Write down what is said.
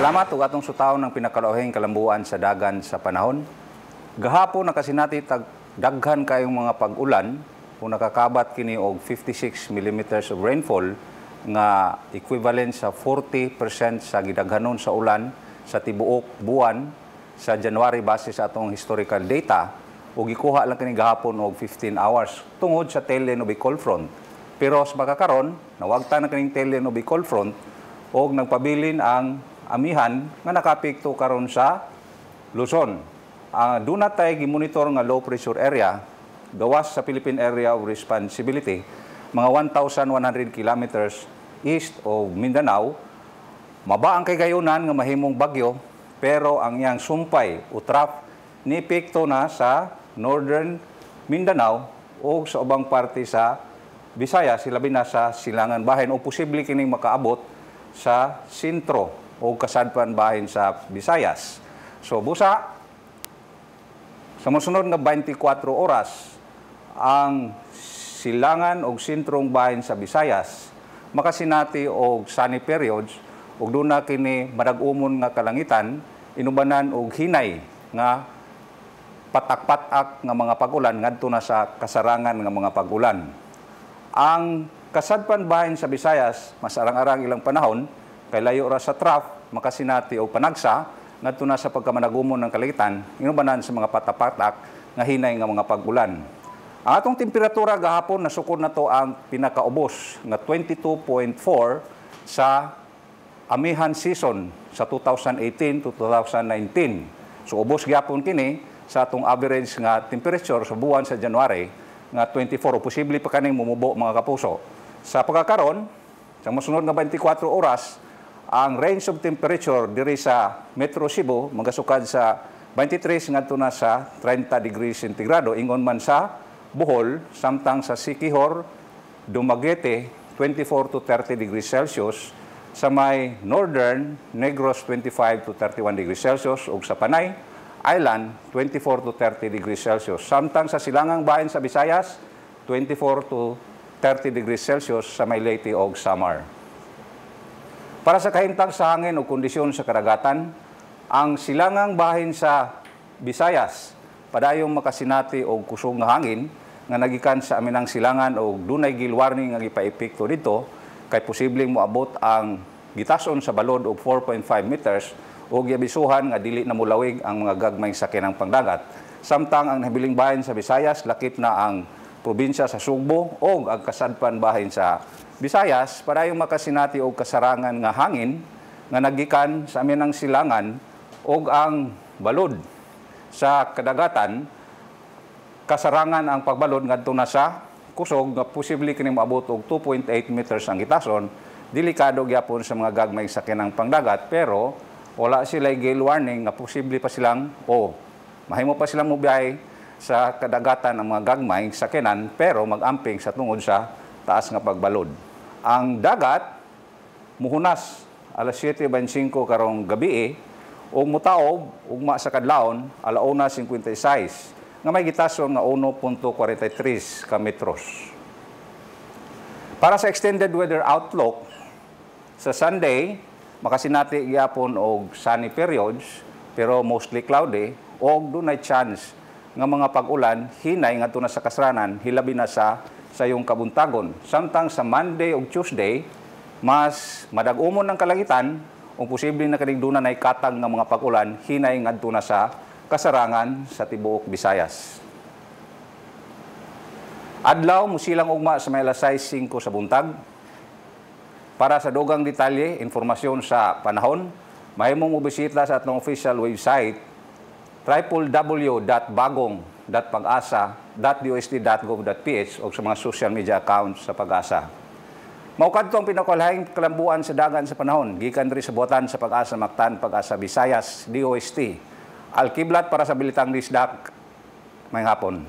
Salamat ug atong sutaon ng pinakalauhing kalambuan sa dagan sa panahon. Gahapon nakasinati tag daghan kayong mga pag-ulan kung nakakabat kini og 56 millimeters of rainfall nga equivalent sa 40% sa gidaghanon sa ulan sa tibuok buwan sa January base sa atong historical data, ug gikuha lang kini gahapon og 15 hours tungod sa tail end of a cold front. Pero sa pagkakaron, nawagtan na kining tail end of a cold front og nagpabilin ang amihan nga nakapikto karon sa Luzon. Duna tay gimonitor nga low pressure area gawas sa Philippine Area of Responsibility, mga 1,100 kilometers east of Mindanao. Maba ang kagayunan nga mahimong bagyo, pero ang iyang sumpay o trough niepekto na sa northern Mindanao o sa ubang parte sa Visayas, hilabi na sa silangan bahin, o posible kining makaabot sa sentro o kasadpan bahin sa Visayas. So busa sa mosunod nga 24 oras, ang silangan og sentrong bahin sa Visayas makasinati og sunny periods ug duna kini madag-umon nga kalangitan inubanan og hinay nga patak-patak nga mga pag-ulan ngadto na sa kasarangan nga mga pag-ulan. Ang kasadpan bahin sa Visayas, mas arang-arang ilang panahon kay layo ra sa trough, makasinati og panagsa ngadto na sa pagkamanagumon ng kalangitan inubanan sa mga patapatak nga hinay nga mga pag-ulan. Ang atong temperatura gahapon, nasukod na to ang pinakaubos nga 22.4 sa amihan season sa 2018 to 2019. So ubos gyapon kini sa atong average nga temperature sa buwan sa January nga 24, o posible pa kaning mumubo, mga kapuso. Sa pagkakaron, sa mosunod nga 24 oras, ang range of temperature diri sa Metro Cebu magasukad sa 23 ngadto na sa 30 degrees centigrado ingon man sa Bohol, samtang sa Siquijor, Dumaguete 24 to 30 degrees Celsius, sa may Northern Negros 25 to 31 degrees Celsius ug sa Panay Island 24 to 30 degrees Celsius. Samtang sa silangang bahin sa Visayas 24 to 30 degrees Celsius sa may Leyte ug Samar. Para sa kahimtang sa hangin o kondisyon sa karagatan, ang silangang bahin sa Visayas padayong makasinati og kusog nga hangin nga nagikan sa aminang silangan og dunay gale warning nga gipaepekto dito kay posibleng moabot ang gitason sa balod og 4.5 meters o giabisuhan nga dili na mulawig ang mga gagmayng sakyanang pangdagat. Samtang ang nabiling bahin sa Visayas, lakip na ang probinsya sa Sugbo o ang kasadpan bahin sa Visayas, padayong makasinati og kasarangan nga hangin nga nagikan sa aminang silangan og ang balod sa kadagatan kasarangan ang pagbalod ngadto na sa kusog nga posible kini moabot og 2.8 meters ang gitason. Delikado gyapon sa mga gagmayng sakyanang pangdagat, pero wala sila gale warning nga posible pa silang o mahimo pa silang mobiyahe sa kadagatan ang mga gagmay sakyanan, pero magamping sa tungod sa taas nga pagbalod. Ang dagat muhunas alas 7:25 karong gabi ug mutaob ugma sa kadlawon alauna 56 nga may gitason nga 1.43 ka metros. Para sa extended weather outlook, sa Sunday makasinati gyapon og sunny periods pero mostly cloudy og dunay chance nga mga pag-ulan hinay ngadto na sa kasranan, hilabi na sa sayong kabuntagon. Samtang sa Monday ug Tuesday, mas madag-umon ng kalangitan ug posible na kaning duna nay katag nga mga pag-ulan hinay ngadto na sa kasarangan sa tibuok Visayas. Adlaw musilang ugma sa may alas 6:05 sa buntag. Para sa dugang detalye, informasyon sa panahon, mahimong mobisita sa atong official website www.bagong.pagasa.dost.gov.ph o sa mga social media accounts sa PAGASA. Mao kadto ang pinakalahing kalambuan sa dagan sa panahon gikan diri sa buhatan sa PAGASA Mactan, PAGASA Visayas, DOST. Alkiblat para sa Balitang Bisdak. Maayong hapon.